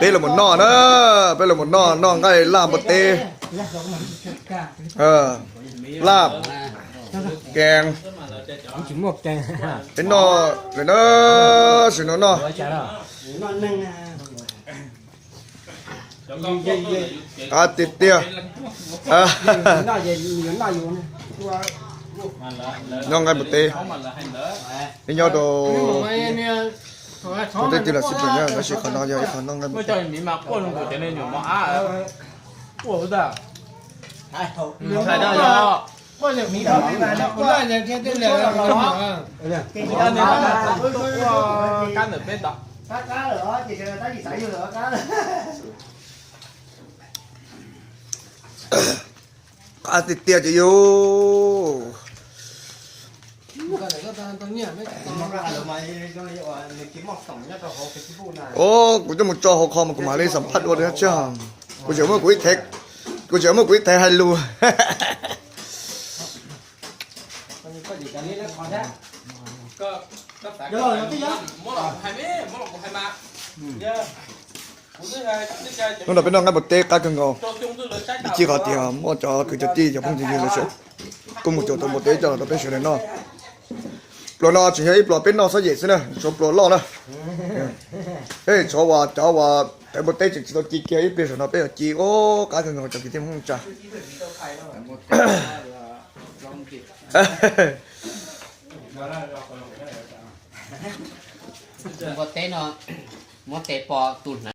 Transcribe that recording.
Peb los mus noj na, peb los mus noj, noj nqaij laj npua teb, laj, kees. Peb noj lawm na, sim no noj. Qab tiag tiag. Noj nqaij npua teb, nyob rau tus teb twg los xij peem na, tab sis qhov no yog ib qho noj nqaij npua teb. Qab tiag tiag ces yus. Os, kuv twb mus tso hauv qhov mas kuv mam li xam phaj dua thiab. Kuv tseem muaj kuv ib, kuv tseem muaj kuv ib thev hais lus. Hnub no peb noj nqaij npua teb qab kawg nkaus. Ib chim qhov tias muaj cov kwv cov tij cov phooj cov ywg lawv kuj mus cuam tau npua teb coj los rau peb sawv daws noj. Pluas no tseem yog ib pluas peb noj xob yem xwb na, tshuav pluas loj na. Peb tshuav uas cov uas tawv npua teb tseem tsis tau ci kiag, ib pliag saum no peb yuav ci. Ub, qab kawg nkaus cov kwv tij Hmoob tsa. Npua teb no muab tes pos tus hnav.